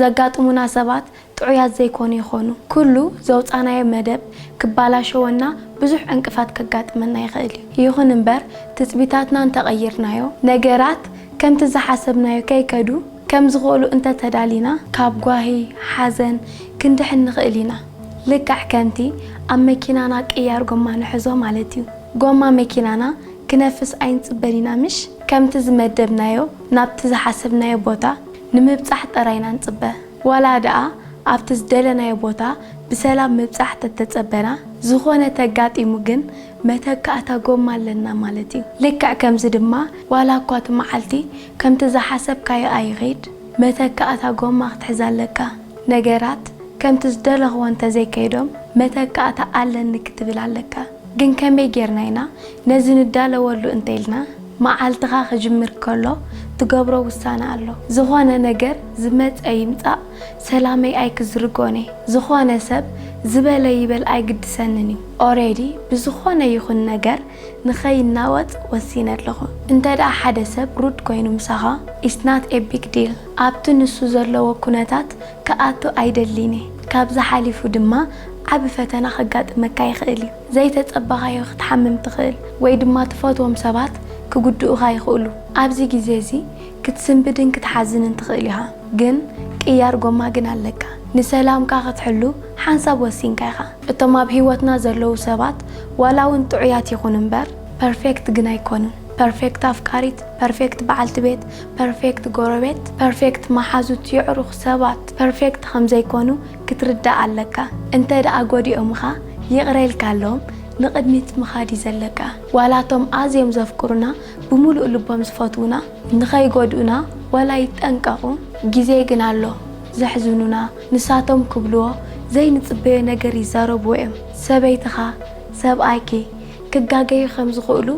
ዘጋጥሙና ሰባት ጥዑያት ዘይኮኑ ይኾኑ። ኩሉ ዘውጻናዮ መደብ ክባላሸወና ብዙሕ ዕንቅፋት ከጋጥመና ይኽእል እዩ። ይኹን እምበር ትጽቢታትና እንተቐይርናዮ፣ ነገራት ከምቲ ዝሓሰብናዮ ከይከዱ ከም ዝኽእሉ እንተተዳሊና፣ ካብ ጓሂ፣ ሓዘን ክንድሕን ንኽእል ኢና። ልክዕ ከምቲ ኣብ መኪናና ቅያር ጎማ ንሕዞ ማለት እዩ። ጎማ መኪናና ክነፍስ ኣይንጽበን ኢና ምሽ? ከምቲ ዝመደብናዮ ናብቲ ዝሓሰብናዮ ቦታ ንምብጻሕ ጥራይ ኢና ንጽበ። ዋላ ደኣ ኣብቲ ዝደለናዮ ቦታ ብሰላም ምብጻሕ ተተጸበና፣ ዝኾነ ተጋጢሙ ግን መተካእታ ጎማ ኣለና ማለት እዩ። ልክዕ ከምዚ ድማ ዋላ እኳ እቲ መዓልቲ ከምቲ ዝሓሰብካዮ ኣይኺድ፣ መተካእታ ጎማ ክትሕዝ ኣለካ። ነገራት ከምቲ ዝደለኽዎ እንተዘይከይዶም መተካእታ ኣለኒ ክትብል ኣለካ። ግን ከመይ ጌርና ኢና ነዚ ንዳለወሉ እንተኢልና፣ መዓልትኻ ክጅምር ከሎ ትገብሮ ውሳነ ኣሎ። ዝኾነ ነገር ዝመጸ ይምጻእ ሰላመይ ኣይክዝርጎን እየ። ዝኾነ ሰብ ዝበለ ይበል ኣይግድሰንን እዩ። ኦሬዲ ብዝኾነ ይኹን ነገር ንኸይናወጽ ወሲነ ኣለኹ። እንተ ደኣ ሓደ ሰብ ሩድ ኮይኑ ምሳኻ፣ it's not a big deal። ኣብቲ ንሱ ዘለዎ ኩነታት ክኣቱ ኣይደሊን እየ። ካብዚ ሓሊፉ ድማ ዓቢ ፈተና ከጋጥመካ ይኽእል እዩ። ዘይተጸበኻዮ ክትሓምም ትኽእል ወይ ድማ ትፈትዎም ሰባት ክጉድኡኻ ይኽእሉ። ኣብዚ ግዜ እዚ ክትስንብድን ክትሓዝንን ትኽእል ኢኻ። ግን ቅያር ጎማ ግን ኣለካ። ንሰላምካ ክትሕሉ ሓንሳብ ወሲንካ ኢኻ። እቶም ኣብ ህይወትና ዘለዉ ሰባት ዋላ እውን ጥዑያት ይኹኑ እምበር ፐርፌክት ግን ኣይኮኑን። ፐርፌክት ኣፍቃሪት፣ ፐርፌክት በዓልቲ ቤት፣ ፐርፌክት ጎረቤት፣ ፐርፌክት መሓዙት የዕሩኽ ሰባት ፐርፌክት ከም ዘይኮኑ ክትርዳእ ኣለካ። እንተ ደኣ ጎዲኦምኻ ይቕረ ኢልካሎም ንቕድሚት ምኻድ እዩ ዘለካ። ዋላ እቶም ኣዝዮም ዘፍቅሩና ብምሉእ ልቦም ዝፈትዉና ንኸይጎድኡና ዋላ ይጠንቀቑ። ግዜ ግን ኣሎ ዘሕዝኑና። ንሳቶም ክብልዎ ዘይንጽበዮ ነገር ይዛረብዎ እዮም። ሰበይትኻ፣ ሰብኣይኪ ክጋገዩ ከም ዝኽእሉ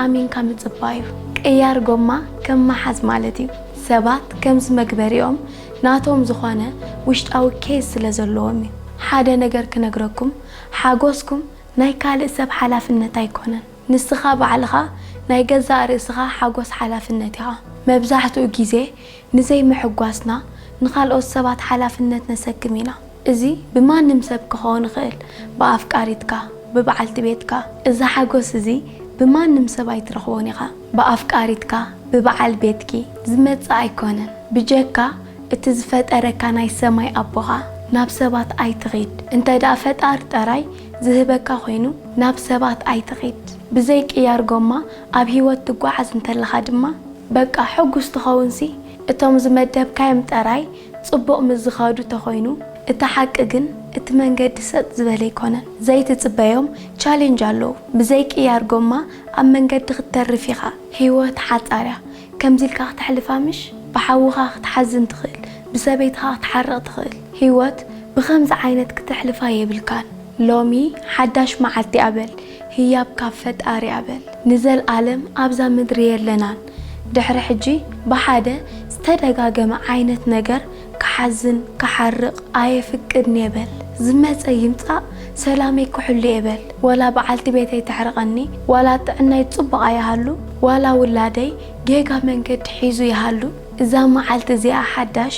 ኣሚንካ ምጽባዩ። ቅያር ጎማ ከም ምሓዝ ማለት እዩ። ሰባት ከምዚ መግበሪኦም ናቶም ዝኾነ ውሽጣዊ ኬዝ ስለ ዘለዎም እዩ። ሓደ ነገር ክነግረኩም፣ ሓጎስኩም ናይ ካልእ ሰብ ሓላፍነት ኣይኮነን። ንስኻ ባዕልኻ ናይ ገዛእ ርእስኻ ሓጎስ ሓላፍነት ኢኻ። መብዛሕትኡ ግዜ ንዘይምሕጓስና ንኻልኦት ሰባት ሓላፍነት ነሰክም ኢና። እዚ ብማንም ሰብ ክኸውን ይኽእል፣ ብኣፍቃሪትካ፣ ብበዓልቲ ቤትካ። እዚ ሓጎስ እዚ ብማንም ሰብ ኣይትረኽቦን ኢኻ። ብኣፍቃሪትካ፣ ብበዓል ቤትኪ ዝመጽእ ኣይኮነን። ብጀካ እቲ ዝፈጠረካ ናይ ሰማይ ኣቦኻ ናብ ሰባት ኣይትኺድ። እንተ ደኣ ፈጣሪ ጥራይ ዝህበካ ኮይኑ ናብ ሰባት ኣይትኺድ። ብዘይ ቅያር ጎማ ኣብ ህይወት ትጓዓዝ እንተለኻ ድማ በቃ ሕጉስ ትኸውንሲ፣ እቶም ዝመደብካዮም ጥራይ ጽቡቕ ምስ ዝኸዱ ተኾይኑ፣ እቲ ሓቂ ግን እቲ መንገዲ ሰጥ ዝበለ ኣይኮነን። ዘይትጽበዮም ቻሌንጅ ኣለዉ። ብዘይ ቅያር ጎማ ኣብ መንገዲ ክትተርፍ ኢኻ። ህይወት ሓጻር እያ። ከምዚ ኢልካ ክተሕልፋ ምሽ? ብሓውኻ ክትሓዝን ትኽእል፣ ብሰበይትኻ ክትሓርቕ ትኽእል። ህይወት ብኸምዚ ዓይነት ክተሕልፋ የብልካን። ሎሚ ሓዳሽ መዓልቲ እያ በል፣ ህያብ ካብ ፈጣሪ እያ በል። ንዘልኣለም ኣብዛ ምድሪ የለናን። ድሕሪ ሕጂ ብሓደ ዝተደጋገመ ዓይነት ነገር ክሓዝን ክሓርቕ ኣየፍቅድን እየ በል። ዝመጸ ይምጻእ ሰላመይ ክሕሉ እየ በል። ዋላ በዓልቲ ቤተይ ተሕርቐኒ፣ ዋላ ጥዕናይ ጽቡቕ ኣይሃሉ፣ ዋላ ውላደይ ጌጋ መንገዲ ሒዙ ይሃሉ፣ እዛ መዓልቲ እዚኣ ሓዳሽ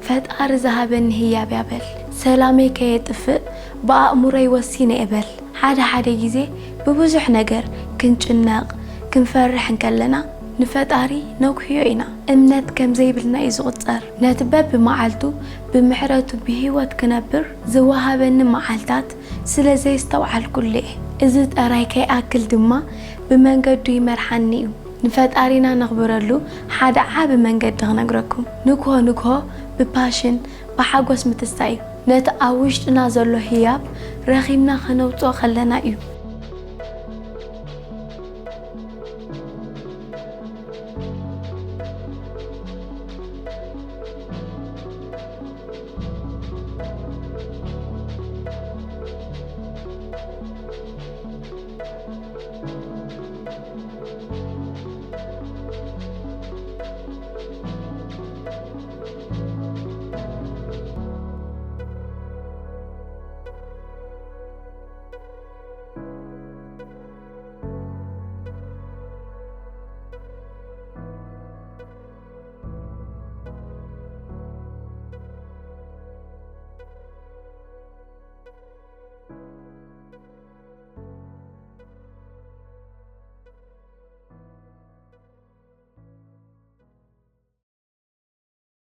ፈጣሪ ዝሃበኒ ህያብ እያ በል። ሰላመይ ከየጥፍእ ብኣእምሮይ ወሲነ እየ በል። ሓደ ሓደ ግዜ ብብዙሕ ነገር ክንጭነቕ፣ ክንፈርሕ እንከለና ንፈጣሪ ነጉህዮ ኢና። እምነት ከም ዘይብልና እዩ ዝቑጸር። ነቲ በብመዓልቱ ብምሕረቱ ብህይወት ክነብር ዝወሃበኒ መዓልታት ስለ ዘየስተውዓልኩሉ እየ። እዚ ጥራይ ከይኣክል ድማ ብመንገዱ ይመርሓኒ እዩ። ንፈጣሪና ነኽብረሉ ሓደ ዓቢ መንገዲ ክነግረኩም። ንግሆ ንግሆ ብፓሽን ብሓጎስ ምትስታይ እዩ። ነቲ ኣብ ውሽጥና ዘሎ ህያብ ረኺብና ከነውጽኦ ከለና እዩ።